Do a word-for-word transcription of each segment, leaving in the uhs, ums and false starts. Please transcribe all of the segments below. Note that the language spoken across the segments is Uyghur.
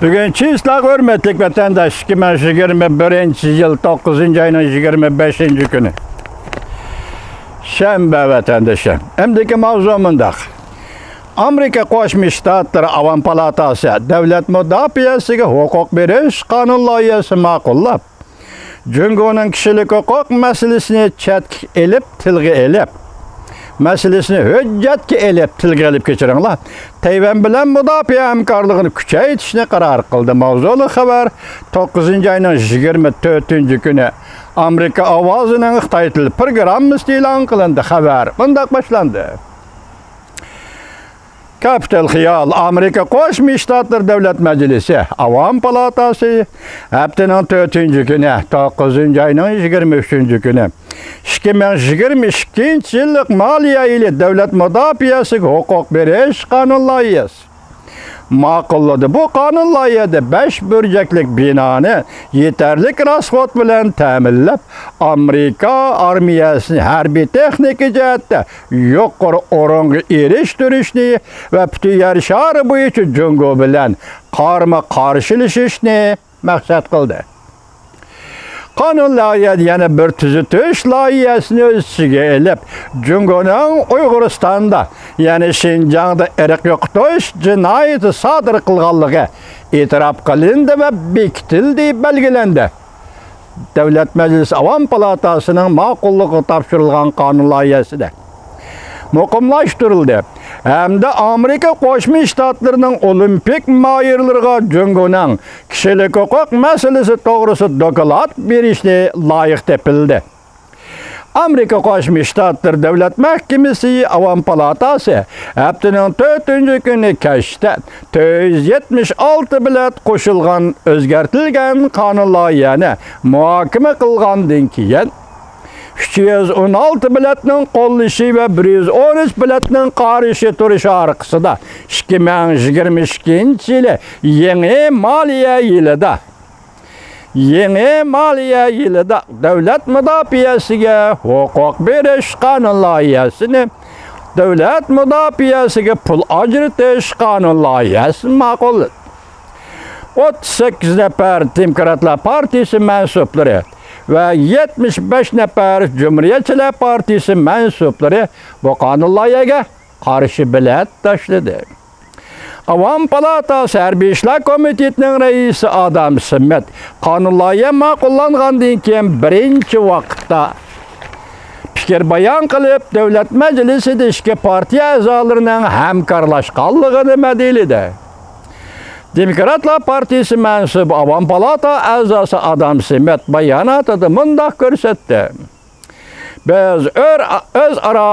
بۈگۈن چىسلاغ ھۆرمەتلىك ۋەتەنداش، ئىككى مىڭ يىگىرمە بىرىنچى يىل توققۇزىنچى ئاينىڭ يىگىرمە بەشىنچى كۈنى، شەنبە ۋەتەندىشى. ئەمدىكى ماۋزۇ مۇنداق. ئامېرىكا قوشما شتاتلىرى ئاۋام پالاتاسى دۆلەت مۇداپىئەسىگە ھوقۇق بېرىش قانۇن لايىھەسى ماقۇللاپ، جۇڭگونىڭ كىشىلىك ھوقۇق مەسىلىسىنى چەتكە ئېلىپ تىلغا ئېلىپ، مەسىلىسىنى ھۆججەتكە ئېلىپ تىلغا ئېلىپ، كەچۈرۈڭلار، تەيۋەن بىلەن مۇداپىئە ھەمكارلىقىنى كۈچەيتىشنى قارار قىلدى. ماۋزۇلۇق خەۋەر توققۇزىنچى ئاينىڭ يىگىرمە تۆتىنچى كۈنى ئامېرىكا ئاۋازىنىڭ خىتاي تىل پروگراممىسىدا ئېلان قىلىندى. خەۋەر مۇنداق باشلاندى. كاپىتال خىيال، ئامېرىكا قوشما شتاتلىرى دۆلەت مەجلىسى، ئاۋام پالاتاسى ھەپتىنىڭ تۆتىنچى كۈنى، توققۇزىنچى ئاينىڭ يىگىرمە ئۈچىنچى كۈنى، ئىككى مىڭ يىگىرمە ئىككىنچى يىللىق مالىيە يىلى دۆلەت مۇداپىئەسىگە ھوقۇق بېرىش قانۇن لايىھەسى ماقۇللىدى. بۇ قانۇن لايىھەسىدە بەش بۇرجەكلىك بىنانى يېتەرلىك راسخوت بىلەن تەمىنلەپ، ئامېرىكا ئارمىيەسىنى ھەربىي تېخنىكا جەھەتتە يۇقىرى ئورۇنغا ئېرىشتۈرۈشنى ۋە پۈتۈن يەر شارى بويىچە جۇڭگو بىلەن قارمۇ قارشىلىشىشنى مەقسەت قىلدى. قانۇن لايىھەسى يەنە بىر تۈزىتىش لايىھەسىنى ئۆز ئىچىگە ئېلىپ، جۇڭگونىڭ ئۇيغۇرىستاندا، يەنى شىنجاڭدا ئىرق يوقىتىش جىنايىتى سادىر قىلغانلىقى ئېتىراپ قىلىندى ۋە بېكىتىلدى، بەلگىلەندى. دۆلەت مەجلىسى ئاۋام پالاتاسىنىڭ ماقۇللۇقىغا تاپشۇرۇلغان قانۇن لايىھەسىدە مۇقىملاشتۇرۇلدى ھەمدە ئامېرىكا قوشما شتاتلىرىنىڭ ئولىمپىك ماھىرلىرىغا جۇڭگونىڭ كىشىلىك ھوقۇق مەسىلىسى توغرىسىدا دوكلات بېرىشنى لايىق تېپىلدى. ئامېرىكا قوشما شتاتلىرى دۆلەت مەھكىمىسى ئاۋام پالاتاسى ھەپتىنىڭ تۆتىنچى كۈنى كەچتە تۆت يۈز يەتمىش ئالتە بېلەت قوشۇلغان ئۆزگەرتىلگەن قانۇن لايىھەنى مۇھاكىمە قىلغاندىن كېيىن، ئۈچ يۈز ئون ئالتە بېلەتنىڭ قوللىشى ۋە بىر يۈز ئون ئۈچ بېلەتنىڭ قارشى تۇرۇشى ئارقىسىدا، ئىككى مىڭ يىگىرمە ئىككىنچى يىلى يېڭى مالىيە يىلىدا، يېڭى مالىيە يىلىدا دۆلەت مۇداپىئەسىگە ھوقۇق بېرىش قانۇن لايىھەسىنى، دۆلەت مۇداپىئەسىگە پۇل ئاجرىتىش قانۇن لايىھەسىنى ماقۇللىدى. ئوتتۇز سەككىز نەپەر دېموكراتلار پارتىيىسى مەنسۇپلىرى ۋە يەتمىش بەش نەپەر جۇمھۇرىيەتچىلەر پارتىيىسى مەنسۇپلىرى بۇ قانۇن لايىھەگە قارشى بېلەت تاشلىدى. ئاۋام پالاتاسى ھەربىي ئىشلار كومىتېتىنىڭ رەئىسى ئادام سمىت قانۇن لايىھە ماقۇللانغاندىن كېيىن بىرىنچى ۋاقىتتا پىكىر بايان قىلىپ، دۆلەت مەجلىسىدە ئىككى پارتىيە ئەزالىرىنىڭ ھەمكارلاشقانلىقىنى مەدھىيلىدى. دېموكراتلار پارتىيىسى مەنسۇبى ئاۋام پالاتا ئەزاسى ئادام سمىت باياناتىدا مۇنداق كۆرسەتتى: بىز ئۆر-، ئۆزئارا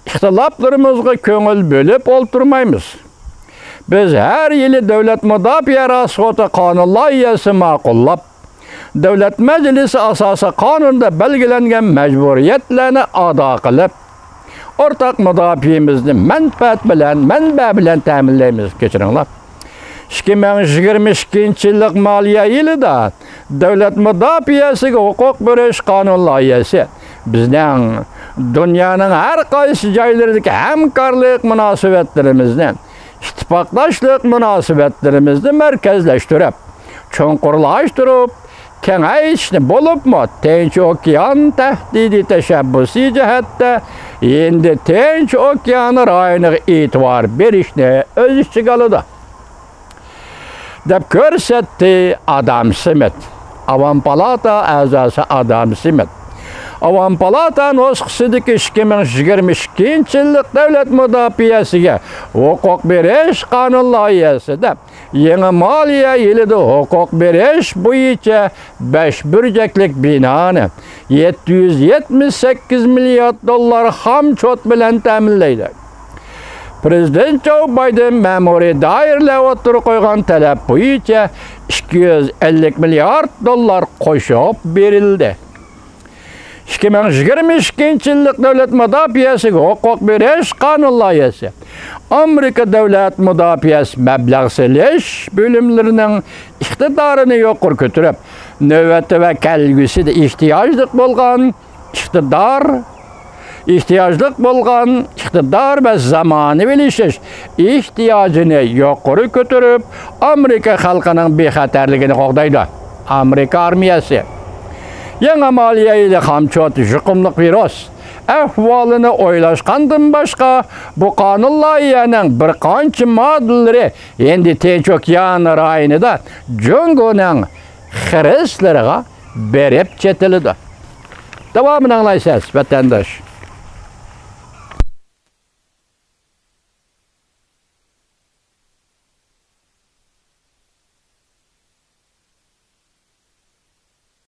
ئىختىلاپلىرىمىزغا كۆڭۈل بۆلۈپ ئولتۇرمايمىز. بىز ھەر يىلى دۆلەت مۇداپىئە راسخوتى قانۇن لايىھەسى ماقۇللاپ، دۆلەت مەجلىسى ئاساسىي قانۇندا بەلگىلەنگەن مەجبۇرىيەتلەرنى ئادا قىلىپ، ئورتاق مۇداپىئەمىزنى مەنپەئەت بىلەن، مەنبە بىلەن تەمىنلەيمىز. كەچۈرۈڭلار. ئىككى مىڭ يىگىرمە ئىككىنچى يىللىق مالىيە يىلىدا دۆلەت مۇداپىئەسىگە ھوقۇق بېرىش قانۇن لايىھەسى بىزنىڭ دۇنيانىڭ ھەر قايسى جايلىرىدىكى ھەمكارلىق مۇناسىۋەتلىرىمىزنى، ئىتتىپاقداشلىق مۇناسىۋەتلىرىمىزنى مەركەزلەشتۈرۈپ، چوڭقۇرلاشتۇرۇپ، كېڭەيتىشنى، بولۇپمۇ تىنچ ئوكيان تەھدىتى تەشەببۇسى جەھەتتە ھىندى تىنچ ئوكيان رايونىغا ئېتىبار بېرىشنى ئۆز ئىچىگە ئالىدۇ، دەپ كۆرسەتتى ئادام سمىت. ئاۋام پالاتا ئەزاسى ئادام سمىت ئاۋام پالاتا نۇسخىسىدىكى ئىككى مىڭ يىگىرمە ئىككىنچى يىللىق دۆلەت مۇداپىئەسىگە ھوقۇق بېرىش قانۇن لايىھەسىدە يېڭى مالىيە يىلىدا ھوقۇق بېرىش بويىچە بەش بۇرجەكلىك بىنانى يەتتە يۈز يەتمىش سەككىز مىليارد دوللار خام چوت بىلەن تەمىنلەيدۇ. پىرېزىدېنت جو بايدېن مەمۇرىي دائىرىلەر ئوتتۇرىغا قويغان تەلەپ بويىچە ئىككى يۈز ئەللىك مىليارد دوللار قوشۇپ بېرىلدى. ئىككى مىڭ يىگىرمە ئىككىنچى يىللىق دۆلەت مۇداپىئەسىگە ھوقۇق بېرىش قانۇن لايىھەسى ئامېرىكا دۆلەت مۇداپىئەسى مەبلەغ سېلىش بۆلۈملىرىنىڭ ئىقتىدارىنى يۇقىرى كۆتۈرۈپ، نۆۋەتتە ۋە كەلگۈسىدە ئېھتىياجلىق بولغان ئىقتىدار ئېھتىياجلىق بولغان ئىقتىدار ۋە زامانىۋىلىشىش ئېھتىياجىنى يۇقىرى كۆتۈرۈپ، ئامېرىكا خەلقىنىڭ بىخەتەرلىكىنى قوغدايدۇ. ئامېرىكا ئارمىيەسى. يېڭى مالىيە يىلى خامچوت يۇقۇملۇق ۋىرۇس ئەھۋالىنى ئويلاشقاندىن باشقا، بۇ قانۇن لايىھەنىڭ بىر قانچە ماددىلىرى ھىندى تىنچ ئوكيان رايونىدا جۇڭگونىڭ خىرىسلىرىغا بېرىپ چېتىلىدۇ. داۋامىنى ئاڭلايسىز، ۋەتەنداش.